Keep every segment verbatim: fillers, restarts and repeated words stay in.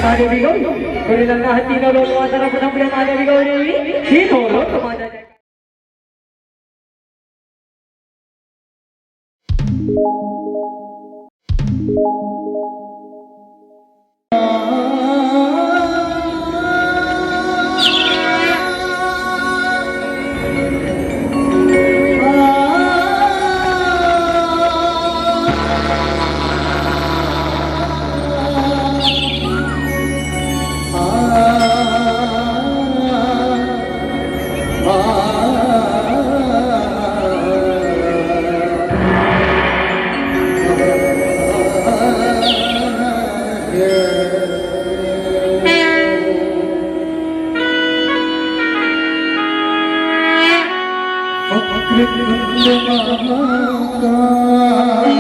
महादेवी गौरी, गौरी नंदा हत्ती नौ लोक वासना प्रथम प्रेम महादेवी गौरी, तीन हो लोक माता। वक्रतुंड महाकाय,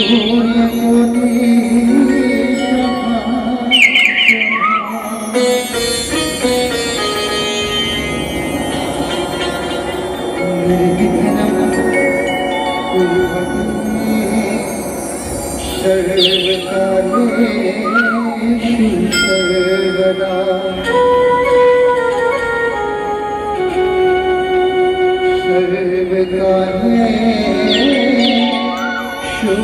सूर्यकोटि समप्रभा। निर्विघ्नं कुरु मे सर्वकार्येषु सर्वदा। सर्वकार्येषु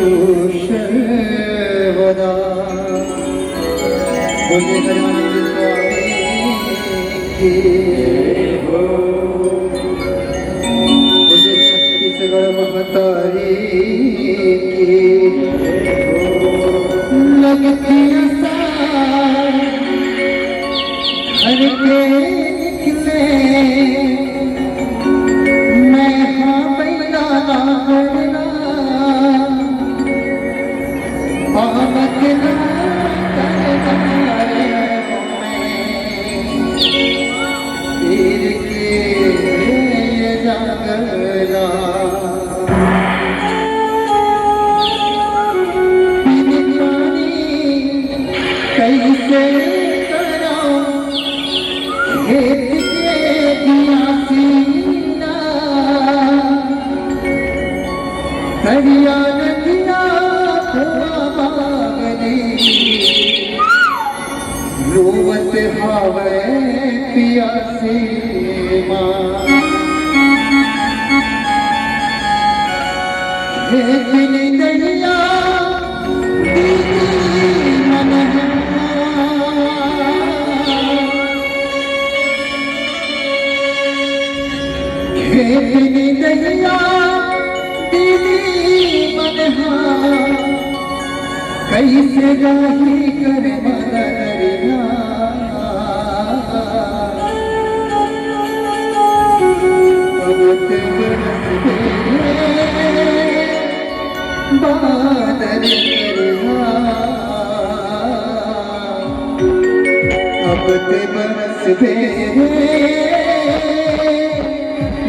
सर्वदा। बोलिए गजानंद स्वामी की। बोलिए छत्तीसगढ़ महतारी की। लगती आस घर के निकले, मैं हाँ बैला ना करना, पावक ना करना रे मैं। तीर के ये जागला। बिन पानी कैसे कराऊं खेत के बियासीना? दरिया नदिया कुआं बागनी रोवत हावय पियासी माँ। हे बिन दहिया दीदी मन हा। हे बिन दहिया दीदी मन हा। कैसे राही कर मदरिया, अब ते बरस दे बादल करिया, अब ते बरस दे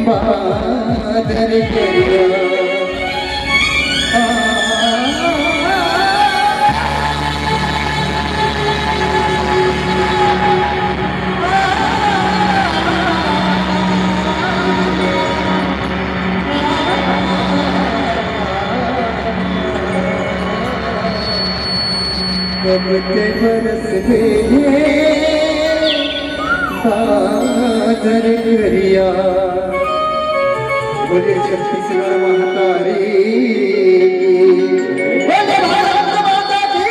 बादल करिया। कब ते बरस दे बादल करिया। बोले छत्तीसगढ़ महतारी की। बोले भारत माता की।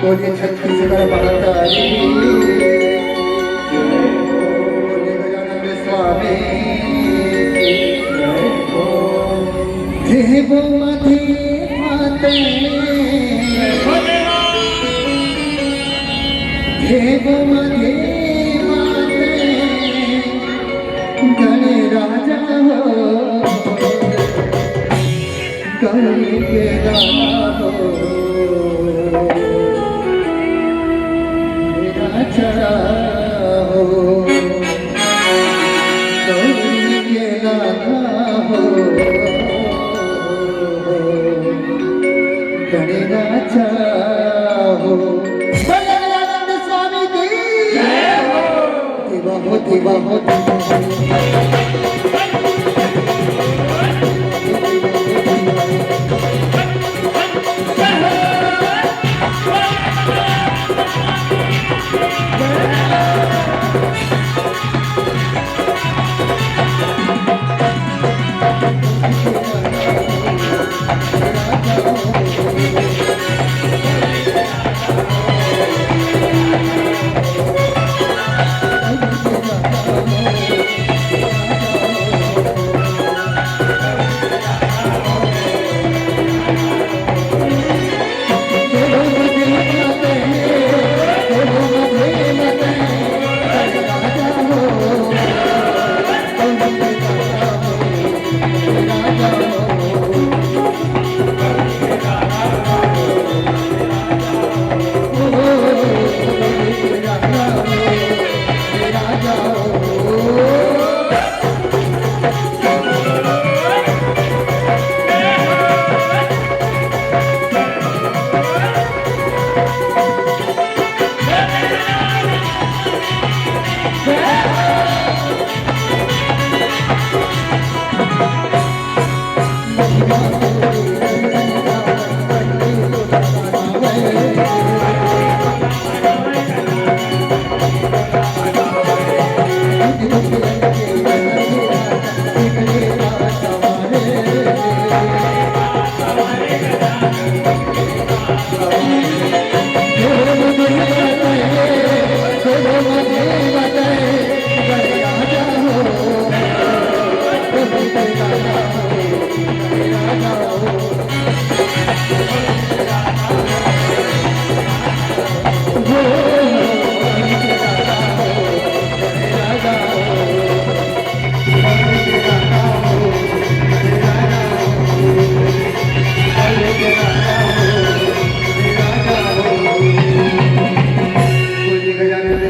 बोलिए छत्तीसगढ़ माता की। बोलिए गजानन स्वामी। देवो मधे माते, देवो मधे माते, गण राजा हो। गौरी के लाला हो, मेरा चरा हो, गौरी के लाला हो, गणराजा हो। बोले गजानंद स्वामी की। देवा हो, देवा हो, देवा हो।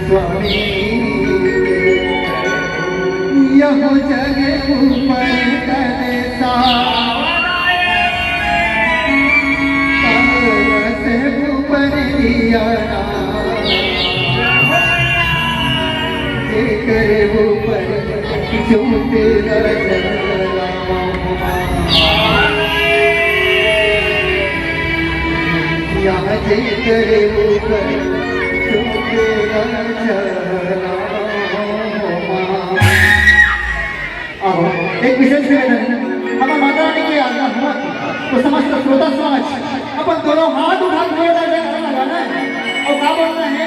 स्वामी। यह जग ऊपर कलेसा, कमल से ऊपर दिया ना, जेकर ऊपर ज्योत जला। यह तेरे ऊपर चुकेगा जहन्नम। आहो, एक विशेष निवेदन हे। हमर माता रानी के आज्ञा हुआ तो समस्त श्रोता समाज अपन दोनों हाथ उठा के जोरदार जयकारा लगाना हे अउ का बोलना हे,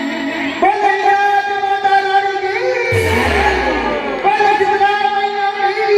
बोल जय माता रानी की, बोल शीतला मैया की।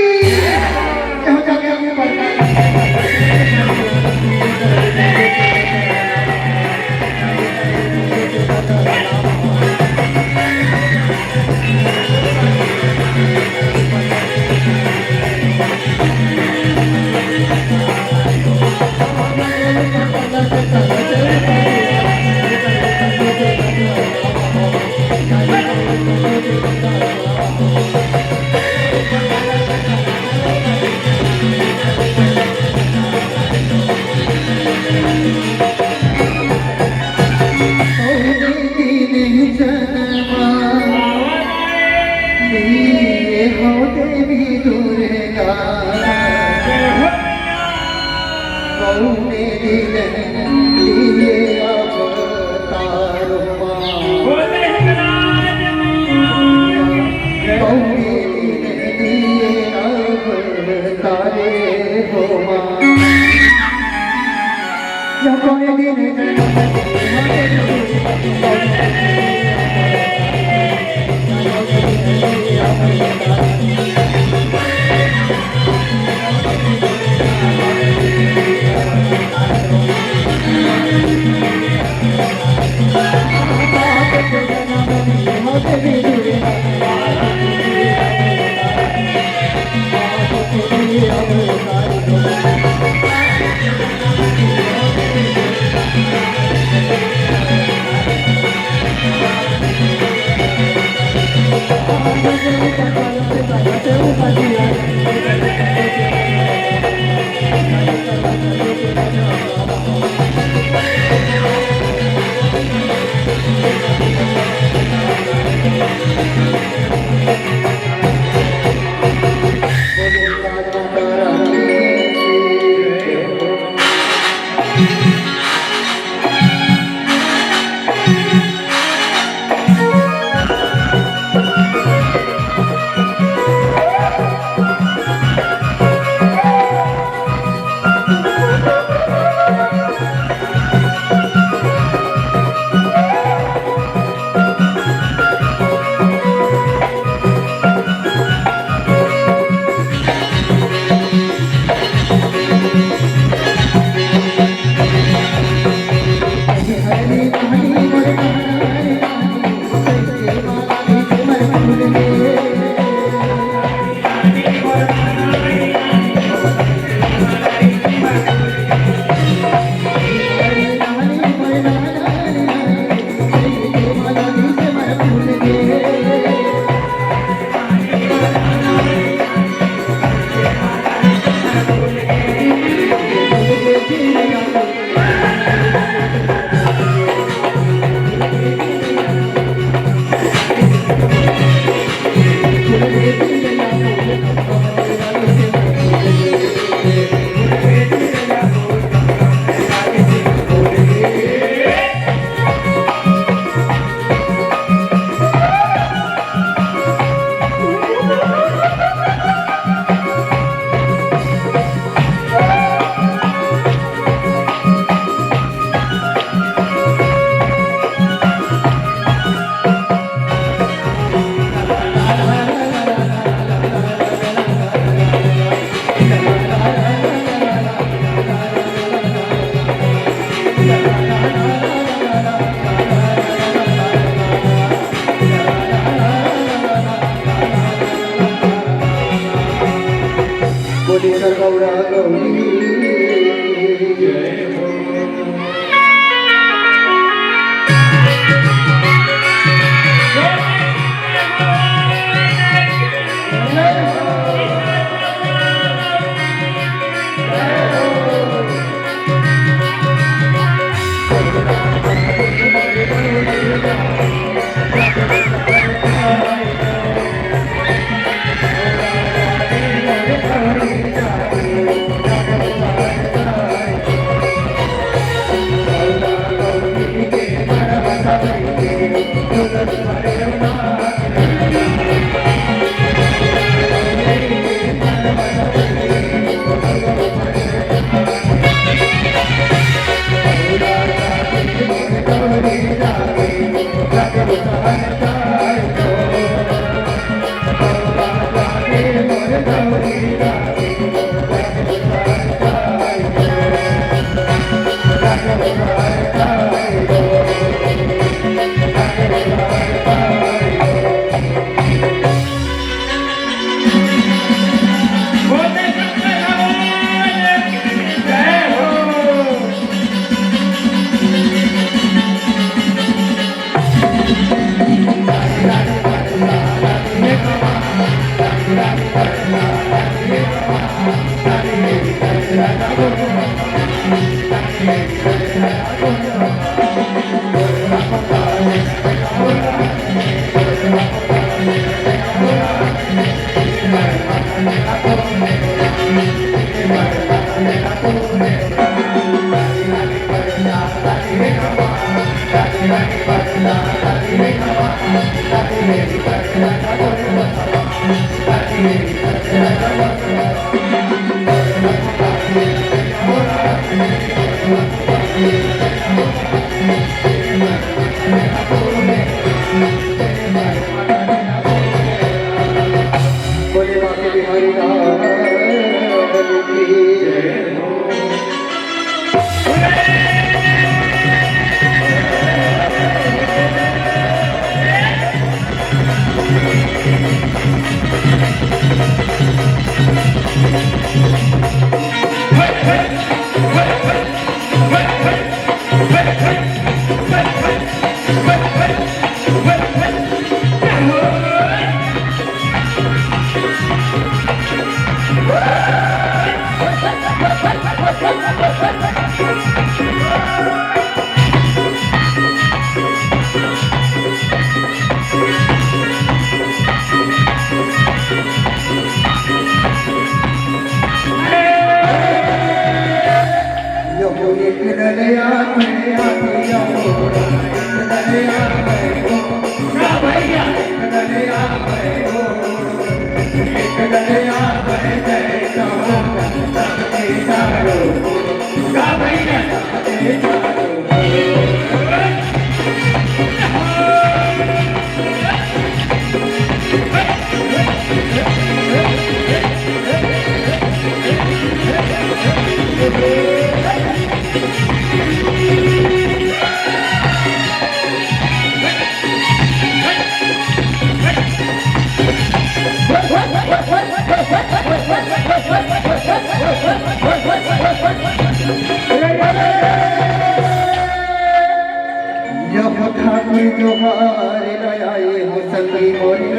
यहो ठाकुर जोहार लगाए हो संगी मोरी,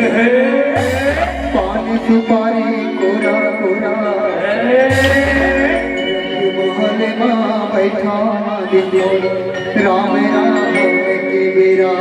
पान सुपारी कोरा कोरा, महल मा बैठा दिन मोर, राम राम के बेरा।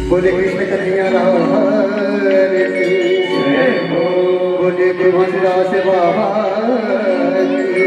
बोले कृष्ण कन्हैया लाल की, बोले तुलसीदास बाबा की।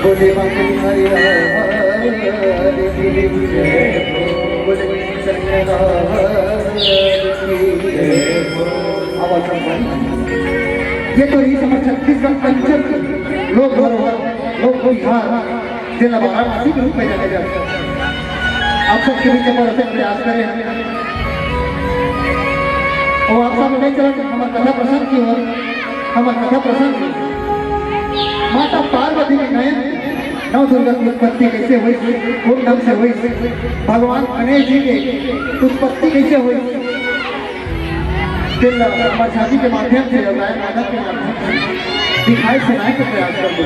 बोले बांके बिहारी लाल की, बोले शंकर लाल की। आवाज सब भाई। ये तो रहिस हमर छत्तीसगढ़ अंचल लोक धरोहर, लोक बिहार, जेला वाराणसी के रूप में जाने जाथे। आप सबके बीच में प्रस्तुत प्रयास करे हन। अउ आप सब ले चलत हमर कथा प्रसंग की ओर। हमर कथा प्रसंग माता पार्वती के नयन नव दुर्गा के उत्पत्ति कैसे हुई, कोन ढंग से हुई, भगवान गणेश जी के उत्पत्ति कैसे हुई, तेला हमर झांकी के माध्यम से अउ गायन वादन के माध्यम से दिखाए सुनाए के प्रयास करबो।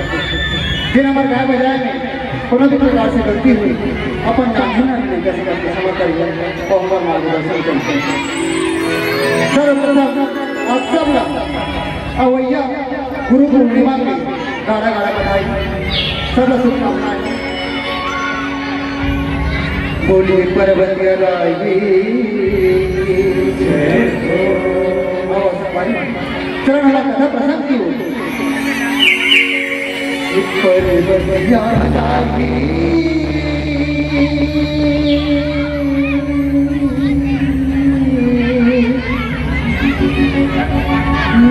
जेन हमर गाय बजाए में कोनो भी प्रकार से गलती हुई, अपन नाम ही ना लेकर समझ के क्षमा करिए और हमर मार्गदर्शन करिए। सर्वप्रथम आप सब ला अवैया गुरु पूर्णिमा के गाड़ा गाड़ा बधाई, सब ला शुभकामनाएं। बोलिए पर्वतिया राय की जय हो। आओ सब भाई, चरण वाला कथा प्रसंग की हो। पर्वतिया राय की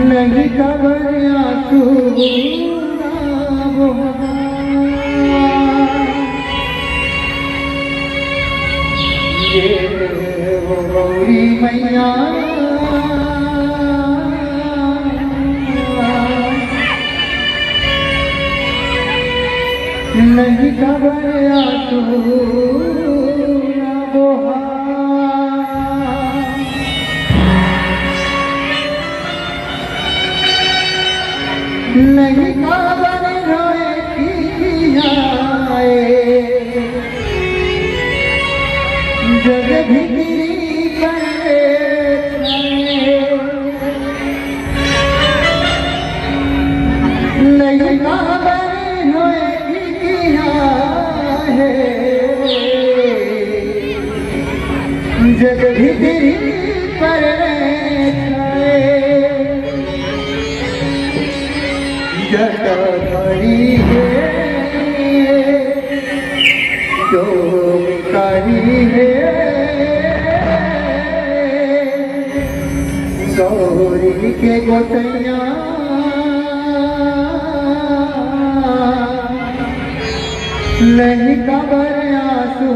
नहीं कबर आंसू ना बहा। ये वो गौरी मैया नहीं कबर आंसू ना बहा। नहीं काबर रोए पिया ए, जग भीतरी करे छाए। नहीं काबर रोए पिया ए, जग भीतरी करे छाए। जटाधारी हे, डोमकारी हे, गौरी के गोसैया। नहीं काबर आंसू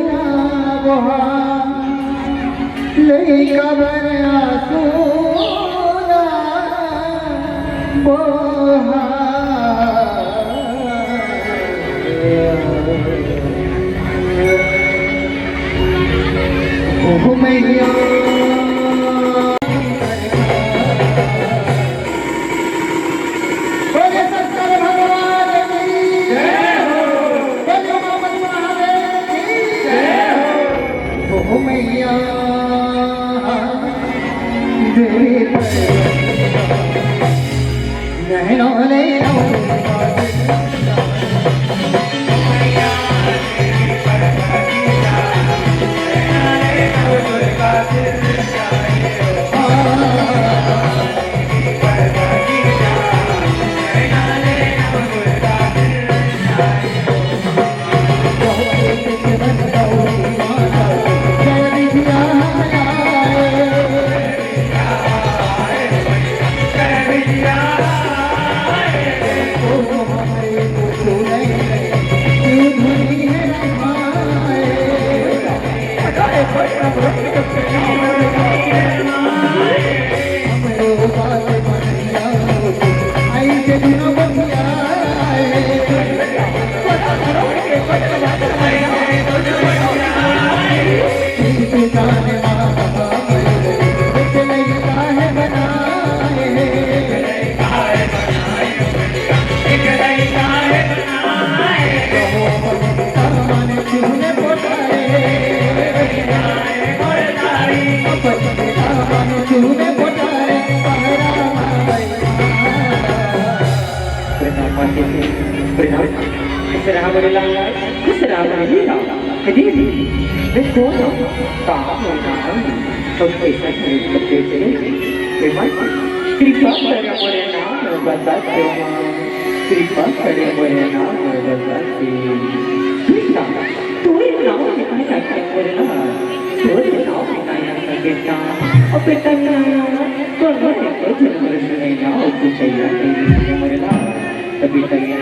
ना बहा, नहीं काबर आंसू ना बहा। ओह मैया। बोले शंकर भगवान की जय हो। बोले उमापति महादेव की जय हो। ओह मैया। देवी नैनो ले लो। खुश राम रही राम। कभी भी मैं कौन हूँ, कहाँ हूँ, कहाँ हूँ, कब कैसा हूँ, कब कैसे हूँ। हे माँ, कृपा करे मोरे नाम बता दो माँ, कृपा करे मोरे नाम बता दो। कृष्णा, तोरे नाम कितना रखे मोरे नाम, तोरे नाम कितना रखे बेटा। अब बेटा ना, तो मोरे को जन्म से नहीं ना, कुछ चाहिए नहीं मोरे नाम। कभी तैया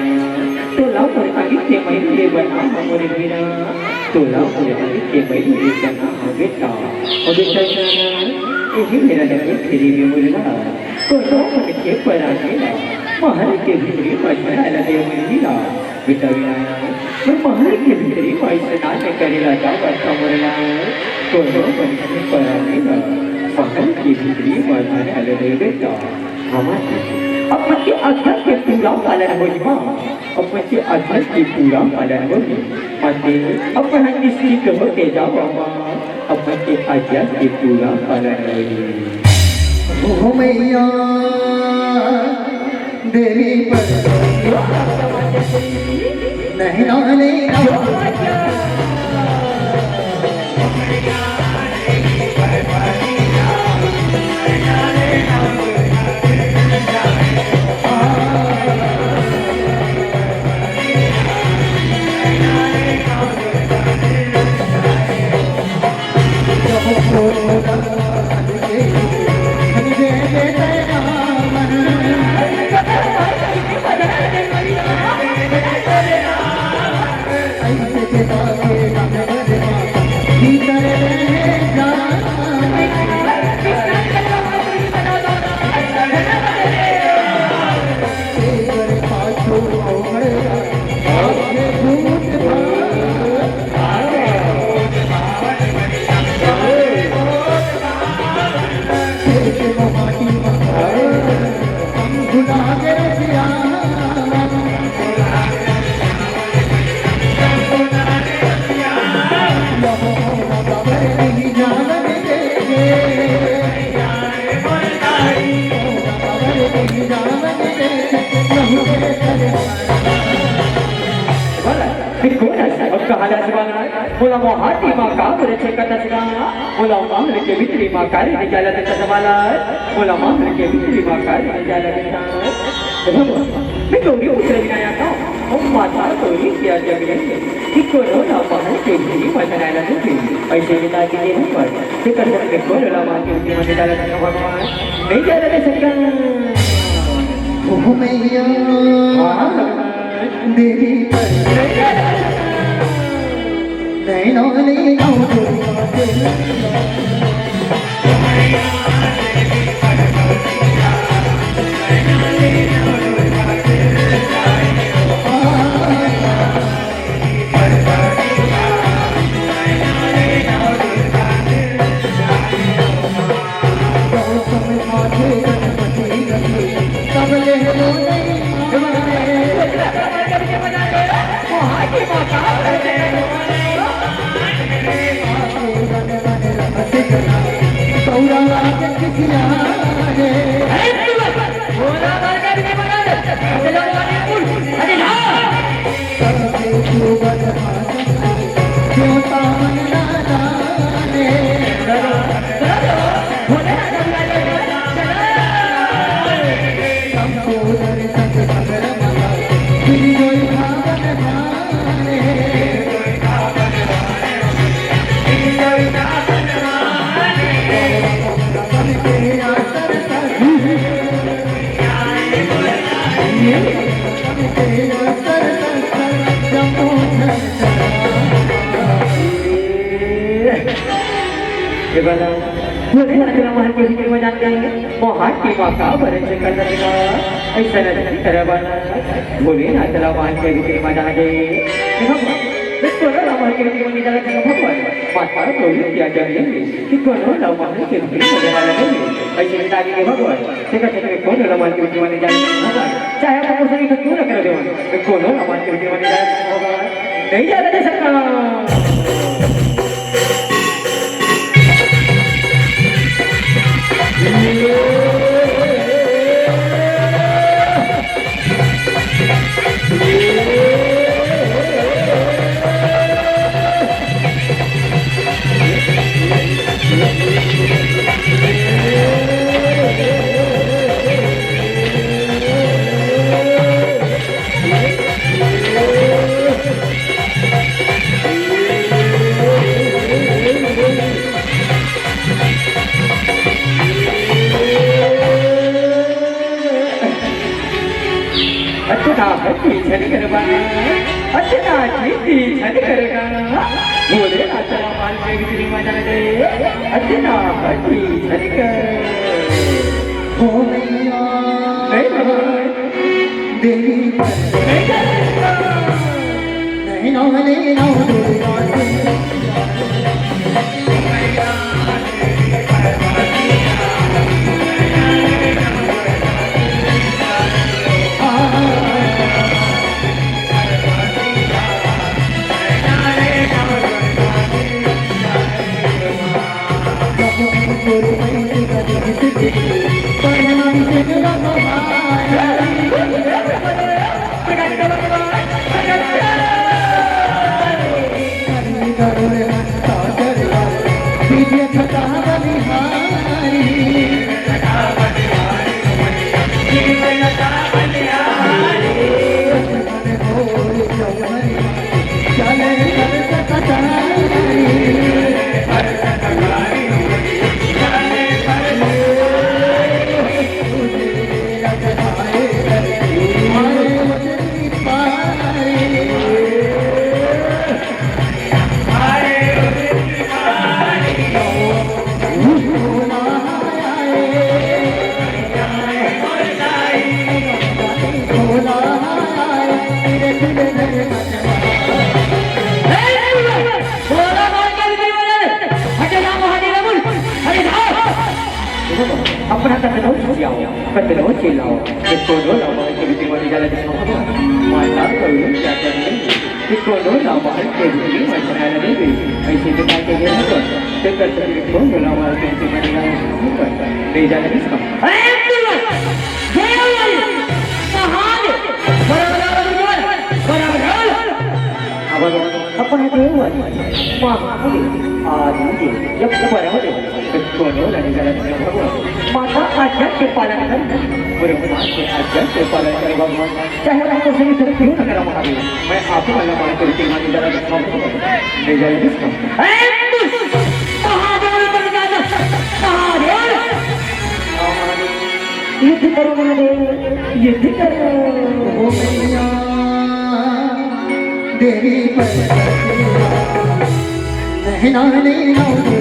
तोला मोर आगे के मइल ले बना मोर हीरा, तोला मोर आगे के मइल ले बना बेटा। ओ बेटा, यही मेरा लगे तेरी भी मुरला, कोनो मन के पराने ला, महल के भीतरी मजा ला दे मुरला। बेटा विनायक, मैं महल के भीतरी में स्नान करे ला जावत हूँ मुरला, कोनो मन के पराने ला, महल के भीतरी मजा ला दे बेटा। हमर के, अपन के आज्ञा के पूरा पालन होही माँ, अपन के आज्ञा के पूरा पालन होही। माते, अपन निश्चित होके जाओ माँ, अपन के आज्ञा के पूरा पालन होही। हो मैया, देवी पर नहीं ना ले ना। बोला, फिर कौन है? अब कहा जा सवाल है? बोला, मोहाटी माँ का बुरे छे कतसरा? बोला, महल के भीतरी माँ का रे निकाला ते तसवाला? बोला, महल के भीतरी माँ का रे निकाला ते तसवाला? देखो, मैं गौरी उतरे बिना आता हूँ। ओ माता गौरी क्या जग रही है? कि कोरोना महल के भीतरी माँ जनाला नहीं। ऐसे बिता के ये नहीं पड़। फिर कर सकते कोरोना माँ के भीतरी माँ जनाला नहीं भगवान। नहीं जा रहे शंकर। ओ मैया। हाँ। देवी पर नैनो नैनो। ये वाला, भोलेनाथ ला महल के भीतरी में जान गए। मोहाटी माँ का बरन से कर देगा। ऐसा नहीं करे वाला। भोलेनाथ ला महल के भीतरी में जान गए। देखो, मैं कोरोना ला महल के भीतरी में नहीं जाना चाहता भगवान। माता तो ये क्या जाने कि कोरोना ला महल के भीतरी में जाने वाला नहीं। ऐसे नहीं जाने भगवान। देखो, देखो, कोरोना ला महल के भीतरी में नहीं जाना चाहता भगवान। चाहे आप उसे क्यों ना कर दो। कोरोना ला महल के भीतरी में नहीं जाना चाहता भगवान। नहीं जाना दे सकता। अतना हट्टी झन करबा, अतना जिद्दी झन करबा। भोलेनाथ ला मान के बिजली मजा दे, अतना हट्टी झन कर। हो मैया, नहीं बाबा। देवी नहीं कर। नहीं, नौ, नहीं, नौ, दुर्गा। अपना कतनो चिल्लाओ, कतनो चिल्लाओ, ये कोनो ला मार के बिजली मजा दे। माता करुणा क्या कर रही है? ये कोनो ला मार के बिजली मजा दे। ऐसे तो बातें नहीं कर। ते कर सकते, कोनो ला मार के बिजली मजा दे। ले जा ले इसका। अरे, महादेव, बड़ा, बड़ा, बड़ा, बड़ा, बड़ा। अब अपन देव, महादेव, आदिदेव, जब बड़ा हो जाए, तो कोनो ला नहीं जाना भगवान। माता आज्ञा के पालन कर, ब्रह्मा के आज्ञा के पालन कर भगवान। चाहे आपको सही से क्यों न करा महादेव, मैं आपको अल्लाह मालिक को लेके मानी जरा दिखाऊं। ले जाइए इसको। ए, महादेव बन जा, महादेव। युद्ध करो महादेव, युद्ध करो। हो मैया, देवी पर नहीं, नहीं, नहीं, नहीं।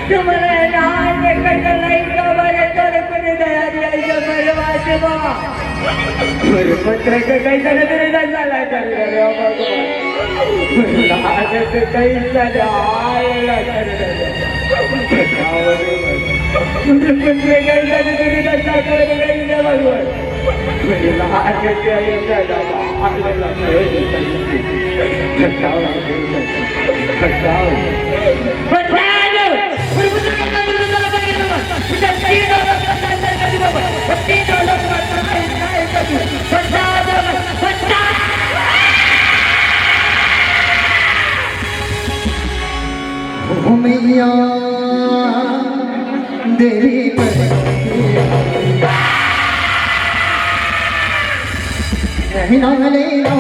तुम्हारा नाम में कहीं लड़का वाले तोरे को नहीं दया दिया, ये मरवा देवा। गुरुपुत्र के कैसे न तेरे दंडा ला कर रहे हो भगवान। गुरुनाथ के कैसे आए ला कर रहे हो। गुरुपुत्र के कैसे न तेरे दंडा कर रहे हो भगवान। गुरुनाथ के कैसे घुमैया देवी पर नहीं ना ले ना।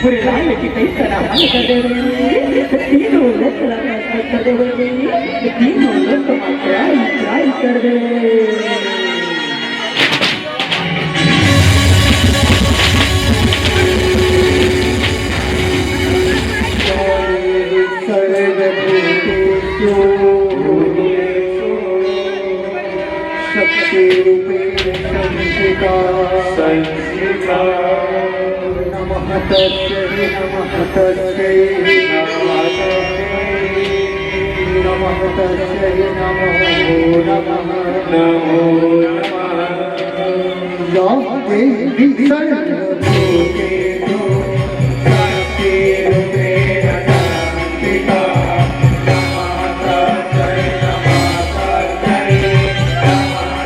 पूरे लाल की तई सलाम कर दे रे। तीनों लोग लगा कर दे रे। तीनों लोग तो ट्राई, ट्राई कर दे। सर्वभूतेषु शक्तिरूपेण संस्थिता। नमः तस्यै, नमः तस्यै, नमः तस्यै, नमो नमः। नमो नमः। या देवी सर्वभूतेषु शक्तिरूपेण संस्थिता। नमः तस्यै, नमः तस्यै, नमः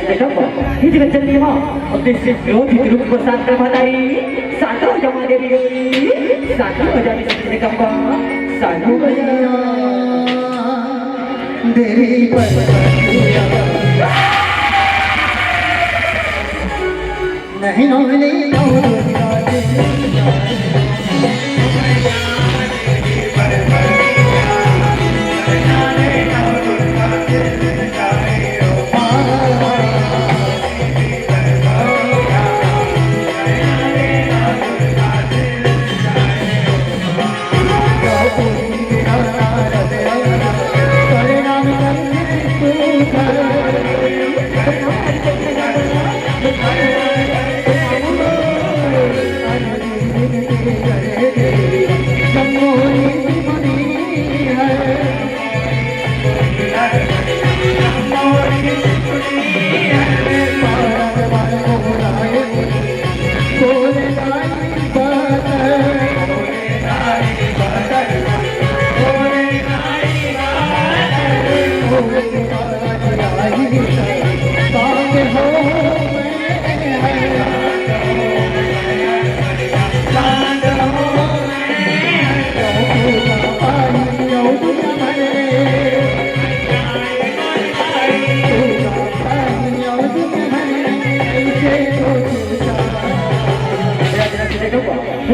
देखो, हित रंजन देवा, अपने से क्रोधित रूप को शांत कर बताई। साधु जमा देवी गई, साधु बजा देवी कंपा, साधु बजा देवी पर। नहीं, नहीं, नहीं, नहीं।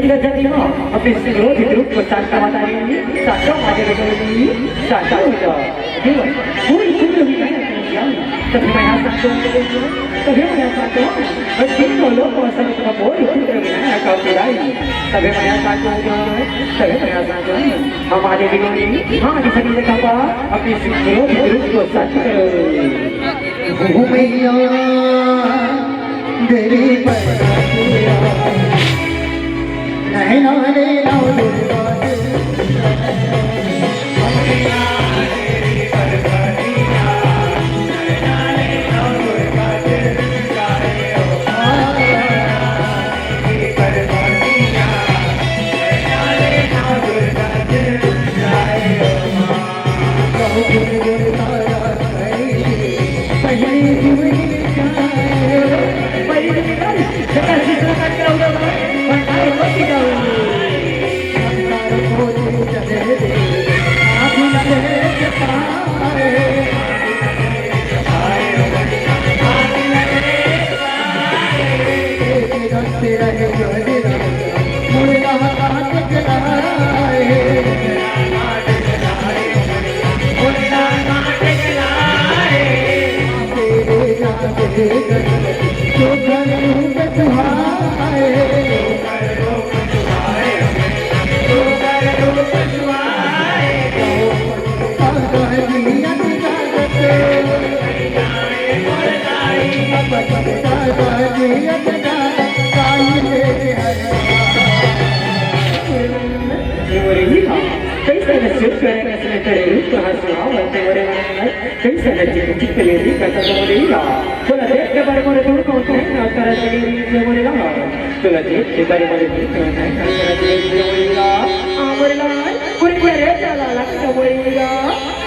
गजनी हो, अपने क्रोधित रूप को शांत माता रे, शांत माता रे, शांत हो जाओ। देव, फूल फूल हुई है, तभी मैं यहाँ शांत हो जाऊँ, तभी मैं यहाँ शांत हूँ। और तीनों लोग को सब का बोल पुत्र विनायक का पुराई, तभी मैं यहाँ शांत हो जाऊँ, तभी मैं यहाँ शांत हूँ। हमारे विनोदी, हाँ, जिसने देखा पा, अपने क्रोधित रूप को शांत करो। ओ मैया, देवी पार्वती, नैना नैना दुर्गा कैसे नचे चित्त ले री करता तो बोले ला। तोला देख के बड़े मोरे दूर को उठे ना तरह से ले री से बोले ला। तोला देख के बड़े मोरे दूर को उठे ना तरह से ले री से बोले ला। आ बोले ला, पूरे पूरे रे चला ला तो बोले ला।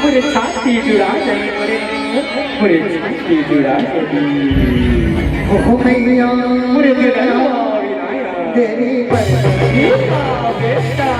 पूरे छाती जुड़ा जाए बोले ला। पूरे छाती जुड़ा जाए। ओ मैया, पूरे जुड़ा जाए। देवी पर बेटा, बेटा।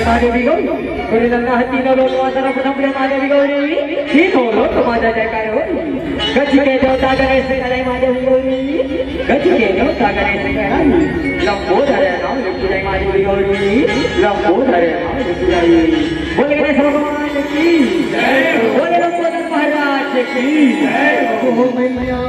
महादेवी गौरी, गोरी नन्ना हत्ती नो लोग माता रब नमले महादेवी गौरी, ठीक हो लो तो माता जयकार हो। गज के देवता गणेश से कराई महादेवी गौरी, गज के देवता गणेश से कराई। लंबोदर नाम लिखुलाई महादेवी गौरी, लंबोदर नाम लिखुलाई। बोले गणेश भगवान की जय, बोले लंबोदर महाराज की जय। ओ मैया।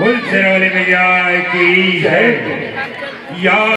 बोल शेरावाली मैया की जय। या